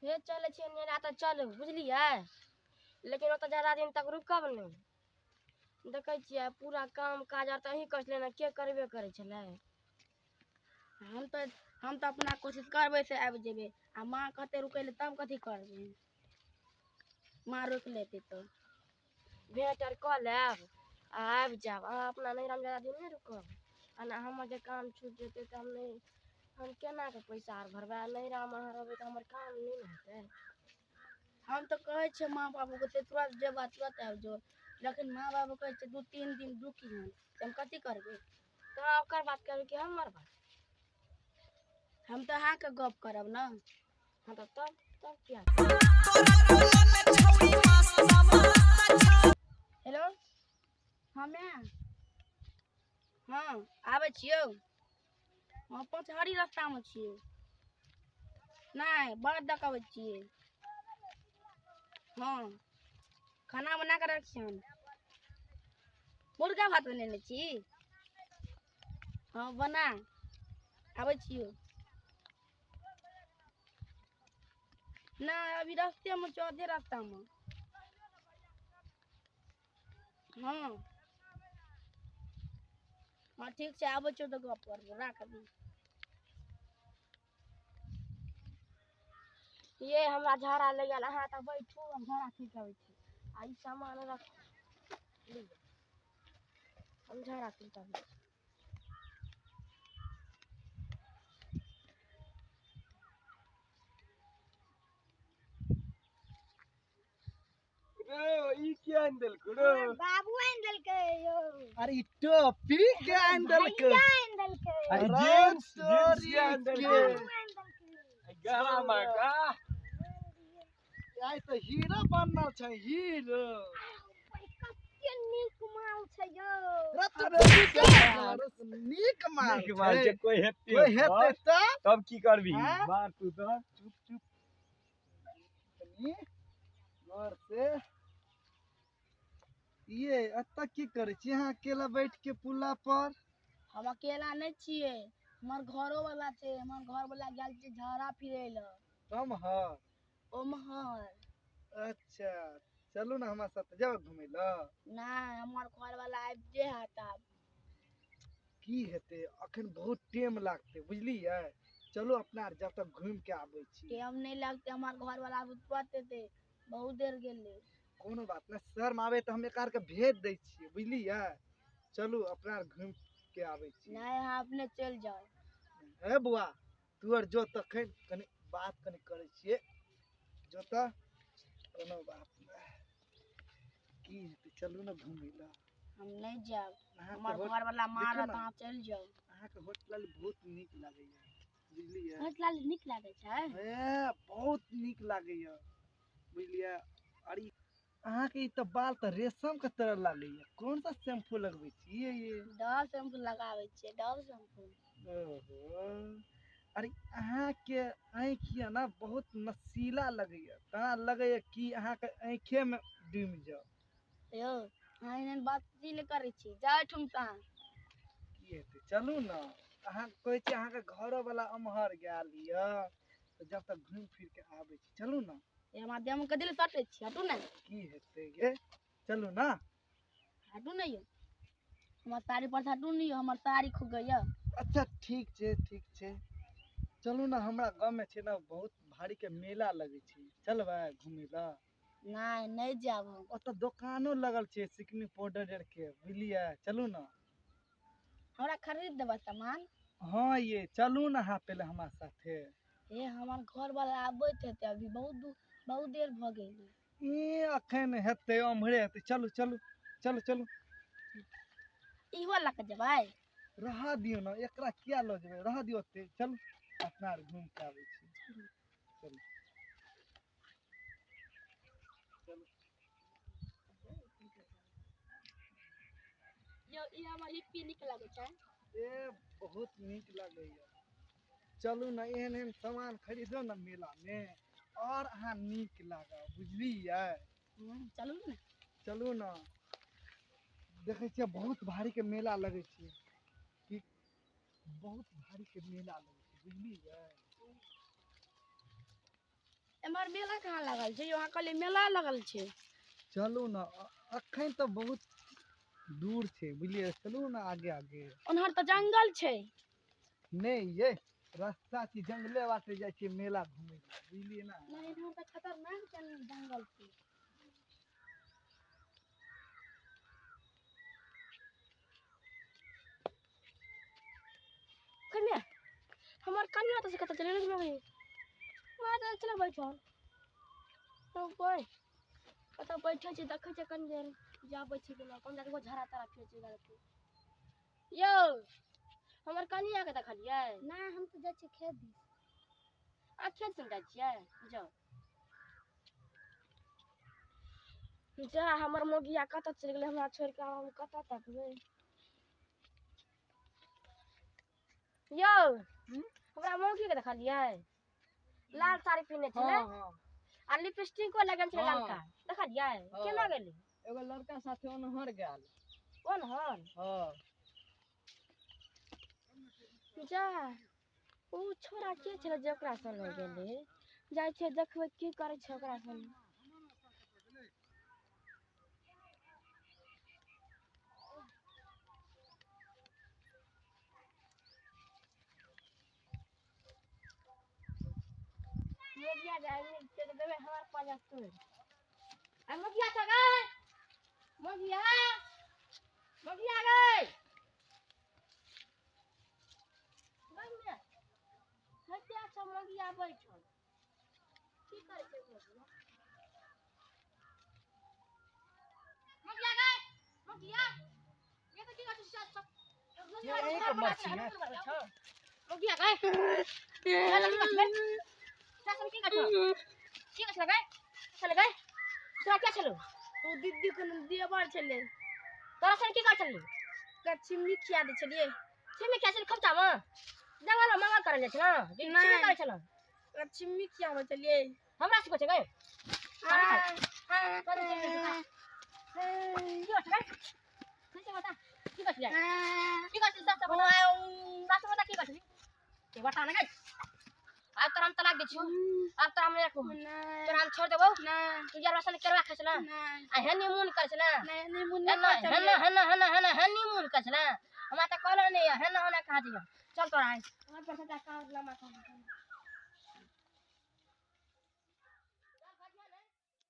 हे चलै छियै नैहरा तऽ चलू, बुझलियै? लेकिन ओतऽ जादा दिन तक रुकब नहि। देखै छियै पूरा काम काज आर तऽ अहीं करै छलै ने, के करबे करै छलै? हम तऽ अपना कोशिश करबै से आबि जेबै, आ माँ कहतै रुकै लए तब कथी करबै? माँ रोकि लेतै तऽ भेँट आर कऽ लेब आ आबि जायब। अहाँ अपना नैहरामे जादा दिन नहि रुकब, आ ने हमर जे काम छुटि जेतै तऽ हम नहि, हम केना कऽ पैसा आर भरबै? आ नैहरामे अहाँ रहबै तऽ हमर काम नहि ने हेतै। हम तऽ कहै छियै माँ बाबूके से तुरत जेबा तुरत आबि जो, लेकिन माँ बाबू कहै छै 2-3 दिन रुकिहन, तऽ हम कथी करबै? तऽ अहाँ ओकर बात करबै कि हमर बात? हम तऽ अहाँके गप करब ने। हँ तऽ तब तब किया? हेलो, हमे हँ आबै छियौ। हँ, पचहरी रस्तामे छियै। नहि, बड़ दऽ अबै छियै। हँ, खाना बना कऽ रखियौन। मुर्गा भात बनेने छी। हँ, बना आबै छियौ। नहि, अभी रस्तेमे छियौ, आधे रास्तामे। हँ हँ, ठीक छै, आबै छियौ तऽ गप करबौ, राख अभी। ये हमरा झाड़ा लागि गेल, अहाँ तऽ बैठू, हम झाड़ा फिर आबै छी। आ ई सामान रखू, लिअ, हम झाड़ा फिर आबै छी। रे, ई के आनि देलको रे? बाबू आनि देलकै यौ। अरे ई टोपी के आनि देलकै? भैया आनि देलकै। अरे जींस, जींस के आनि देलकै? बाबू आनि देलकै। गला में का? आइ तऽ हीरो बनल छै, हीरो। कते नीक माल छै यौ। रे तू अरे की क्या? नीक माल नीक माल छै, कोई हेतै कोई हेतै तऽ तब की करबी? हाँ? मार तू तऽ। चुप चुप, कनी गौर से। ये एतऽ की करै छी अहाँ अकेला बैठ के पुला पर? हम अकेला नहि छियै, हमर घरो वाला छै। हमर घर वाला गेल छै झाड़ा फिरै लए। कमहर? ओम्हर। अच्छा, चलू ने हमरा साथ, जाउ घुमै लए। नहि, हमर घर वाला आबिते हैत आब। की हेतै, अखन बहुत टाइम लागतै, बुझलियै? चलू अपना आर जब तक घुमि के आबै छी। टाइम नहि लगतै, हमर घर वाला आब तुरंत एतै, बहुत देर गेलै। कोनो बात नहि, शर्म आबै तऽ हम एक आरके भेज दै छियै, बुझलियै? चलू अपना आर घुमि के आबै छी। नहि, अहाँ अपने चलि जाउ। हे बौआ, तू आर जो तखन कनि बात कनि करै छियै, जो तऽ। कोनो बात नहि, की हेतै, चलू ने घुमै लए। हम नहि जायब। अहाँके हमर होट घर वाला मारत। ने। अहाँ चलि जाउ। अहाँके होटल बहुत नीक लागैया, बुझलियै? होटल नीक लागै छै? ए, बहुत नीक लागैया, बुझलियै? अरे अहाँके ई तऽ बाल तऽ रेशम के तरह लागैया, कोन सा शैम्पू लगबै छियै ये? डव शैम्पू लगाबै छियै, डव शैम्पू। ओहो, अरे अहाँके आँखि यऽ ने बहुत नशीला लगैया, तेना लगैया कि अहाँके आँखे में डूबि जाउ। यौ, अहाँ एहन बात की नहि करै छी, जाउ एहिठाम से अहाँ। की हेतै, चलू ने। अहाँ कहै छी अहाँके घरो वाला उम्हर गेल यऽ, तऽ जब तक घुमि फिर के आबै छी, चलू ने। ये हमरा देहमे कथी लए सटै छी? हटू ने। की हेतै गे, चलू ने। हटू ने यौ, हमर साड़ी पर से हटू ने यौ, हमर साड़ी खुगैया। अच्छा ठीक छै, ठीक छै, चलू ने। हमरा गाँवमे छै ने बहुत भारी के मेला लगै छै, चलबै घुमै लए? नहि, नहि जायब हम। ओतऽ दोकानो लगल छै सिकनी पाउडर आर के, बुझलियै? चलू ने। हमरा खरीद देबै सामान? हँ ये, चलू ने अहाँ पहिले हमरा साथे। हे, हमर घर वाला आबैत हेतै अभी, बहुत दूर, बहुत देर भऽ गेल। ई अखन हेतै, ओम्हरे हेतै। चलू चलू चलू चलू। इहो लऽ कऽ जेबै? रहा दियौ ने, एकरा किया लऽ जेबै, रहा दियौ ओते। चलू अपना आर घुमि के आबै छी, चलू चलू। यौ, ई हमर हिप्पी नीक लागै छै? ए, बहुत नीक लागैया। चलू ने, एहन एहन सामान खरीदो ने मेलामे, और अहाँ नीक लागब, बुझलियै? चलू ने। चलू ने, देखै छियै बहुत भारी के मेला लगै छै, की बहुत भारी के मेला लगै छै, बुझलियै? एम्हर मेला कहाँ लागल छै? अहाँ कहलियै मेला लगल छै। चलू ने, अखन तऽ बहुत दूर छै, बुझलियै? चलू ने आगे आगे। ओन्हर तऽ जंगल छै। नहि ये रास्ता छै, जंगले बाटे जाइ छियै मेला घूमे लए, बुझलियै ने? नहि, एम्हर तऽ खतरनाक जंगल छै। कन्या, हमर कन्या तऽ कतऽ चलि गेलै? वहाँ चल बैठल कोइ कतऽ बैठल छै, देखै छै कनि देर जाबै छै कि नहि। कोन जाके झड़ा तड़ा फेर चलि यौ। हमर कनियाके देखलियै? नहि, हम तऽ जाइ छियै खेत दिस। आ खेत दिस जाइ छियै? जाउ जा। हमर मौगिया कतऽ चलि गेलै हमरा छोड़ि कऽ? हम कतऽ तकबै यौ? हमरा मौगी के देखलियै? लाल साड़ी पहिने छलै आ लिपस्टिको लगल छलै ललका, देखलियै? केना गेलै? एगो लड़का साथे ओनहर गेल। ओनहर? हाँ। जा, ओ छोरा के छलै जे ओकरा संगे गेलै? जाइ छै देखबै की करै छै ओकरा संगे। मोगिया जाइ देबै हमर पाँच तोड़ि। आ मोगिया छ गै, मोगिया, मोगिया गै, हत्या छ मोगिया बैठल की करै छै मोगिया? मोगिया गै, मोगिया, ये तऽ की करै छै? मोगिया गै, की करै छै? चल गए, तोरा क्या छलो? ओ दीदी कोनो देवर छलै। तोरा संग की करै छली? ओकरा छिम्मी खिया दै छलियै। छिम्मी खिया छली? खोपचामे जंगल मंगल करल जाइ छै ने, छिम्मी करै छल? ओकरा छिम्मी खियाबै छलियै। हमरा सिखबै छै गै? की करै छली? की करै छली? सास बता, की करै छली? बता ने गै। आब तोरा हम तलाक दै छियौ, आब तोरा हम नहि राखबौ, तोरा हम छोड़ देबौ। तू यार वासन करवा खाइ छला आ हनीमून करै छला? हेना हेना हेना हेना हनीमून करै छला? हमरा तऽ कहलो नहि, हेना होना कहाँ जइयो। चल तोरा आइ हमर पर सबटा काम लम्बा काम।